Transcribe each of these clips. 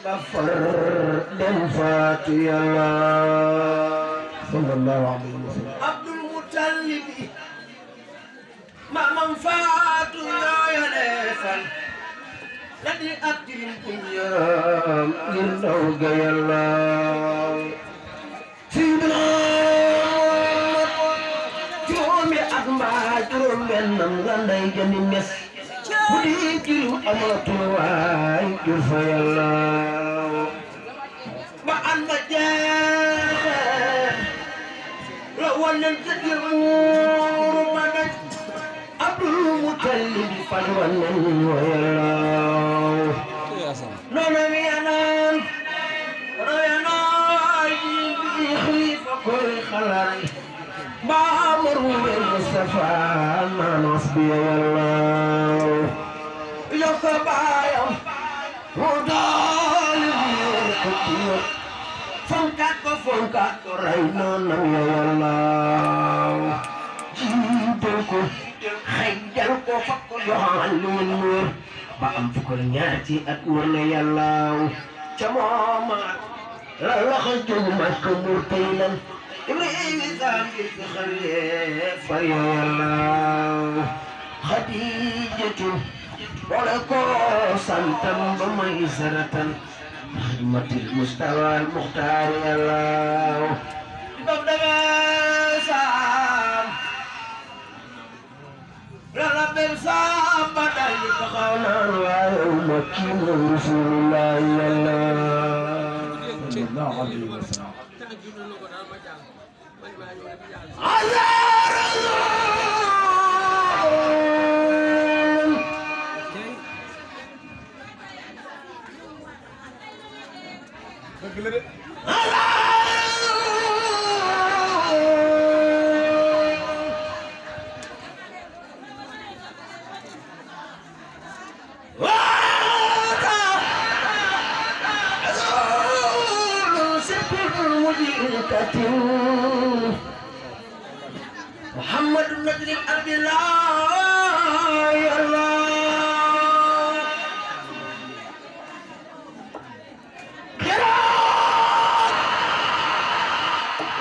بفر دم فاتي الله صلى الله عليه وسلم عبد المطلب ما منفعت يا نفل الذي أبدل الدنيا يرضى يا الله سيدنا جومي أحمد جوم بنم غندي جنمس بدي كيلو أمرتنا واي جرفا يا الله ما أنت جاه لو أن تجمور منك عبد المطلب فجوانا يا الله نونمي أنا يخلف كل خلال ما مروا بالمصطفى ما نصبي يا الله يا كبايا ودالي كتير فنكات رينا يا الله جيبكو خيالكو فكل يعلمون بام فكل نياتي أتمنى يا الله جماما لا خجل ما كمور تيلا إبراهيم زامي خليفة يا الله خديجة ولكو سنتم بميسرة خدمة المستوى المختار يا الله بابدغا سام لا بلسام بدل بخونا ويوم كين رسول الله يا الله صلى الله عليه وسلم محمد نبي الأرض لا يا الله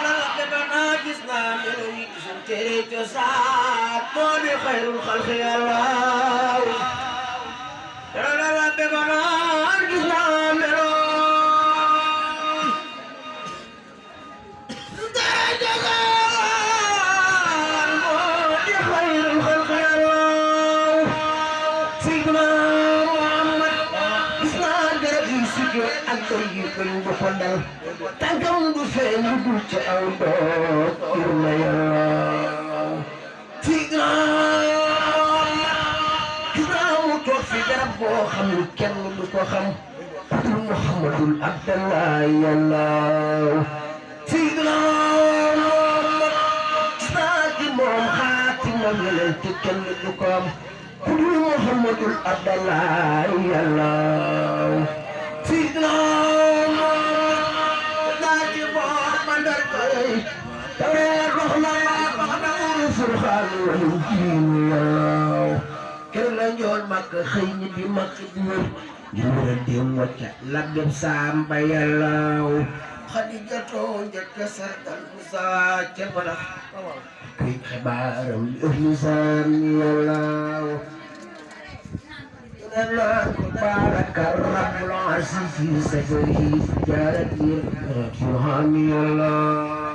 لا تبنا جسنا ملوي سنتري تسات مولي خير الخلق يا الله لا تبنا جسنا ملوي Kuyukan bukandal Tangkam dufen duce audo Irna ya Tiga Kita mutok fi garab boo xam ni kenn du ko xam Abdul Muhammadul Abdallah ya Allah Tiga Stagi moom xaatimam yeneen ci kenn du ko am Abdul Muhammadul Abdallah ya Allah Tidna Nadi Muhammad Al-Qay Tawar Rahman Bahadar Furqan Wal-Jin Ya Kena nyon maka khayni di makdir Jura dia wajah Labib sampai Ya Allah Khadijah tonjat kesarkan Musa Cepada Kaya khabaram Ihlisan Ya Allah Allah baraka rabbul aziz fi sadrihi jarati subhanallah